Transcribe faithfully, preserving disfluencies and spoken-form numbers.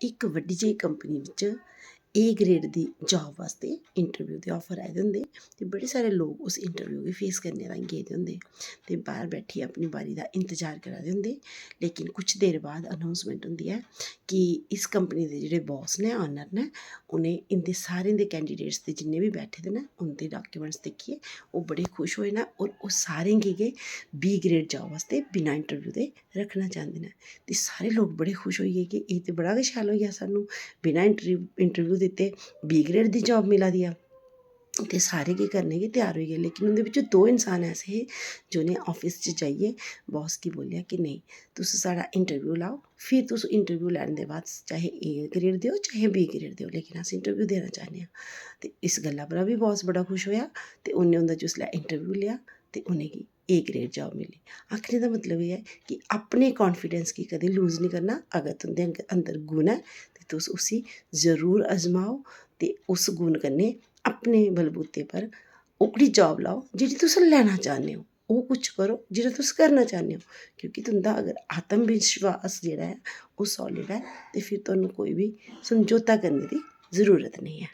इक बड्डी जेही कंपनी बिच्च ए ग्रेड दी जॉब बास्तै इंटरव्यू दे ऑफर आए दे होंदे ते बड़े सारे लोक उस इंटरव्यू गी फेस करने ताईं गेदे होंदे ते बाह्र बैठियै अपनी बारी दा इंतजार करा दे होंदे। लेकिन कुछ देर बाद अनाउंसमेंट होंदी ऐ कि इस कंपनी दे जेह्ड़े बॉस न, ऑनर न, उ'नें इं'दे सारें दे कैंडिडेट्स दे जिन्ने बी बैठे दे न, उं'दे डाक्यूमेंट्स दिक्खियै ओह् बड़े खुश होए न और ओह् सारें गी गै बी ग्रेड जॉब बास्तै बिना इंटरव्यू दे रक्खना चांह्दे न। ते सारे लोक बड़े खुश होई गे कि एह् ते बड़ा गै शैल होई गेआ, सानूं बिना इंटरव्यू, इंटरव्यू दित्ते बी ग्रेड दी जॉब मिला दी ऐ। ते सारे गै करने गी त्यार होई गे, लेकिन उं'दे बिच्चों दो इंसान ऐसे हे जि'नें ऑफिस च जाइयै बॉस गी बोलेआ कि नेईं, तुस साढ़ा इंटरव्यू लैओ, फिर तुस इंटरव्यू लैने दे बाद चाहे ए ग्रेड देओ चाहे बी ग्रेड देओ, लेकिन अस इंटरव्यू देना चाह्न्ने आं। ते इस गल्ला परा बी बॉस बड़ा खुश होएआ ते उ'न्नै उं'दा जिसलै इंटरव्यू लेआ ते उ'नेंगी ए ग्रेड जॉब मिली। आखने दा मतलब एह् ऐ कि अपने कॉन्फिडेंस गी कदें लूज निं करना। अगर तुं'दे अंग-, अंदर गुण ऐ ते तुस उसी जरूर अजमाओ ते उस गुण कन्नै अपने बलबूते पर ओह्कड़ी जॉब लैओ जेह्ड़ी तुस लैना चाह्न्ने ओ। ओह् कुछ करो जेह्ड़ा तुस करना चाह्न्ने ओ, क्योंकि तुं'दा अगर आत्म विश्वास जेह्ड़ा ऐ ओह् सॉलिड ऐ ते फिर तुहानू कोई बी समझौता करने दी जरूरत नेईं ऐ।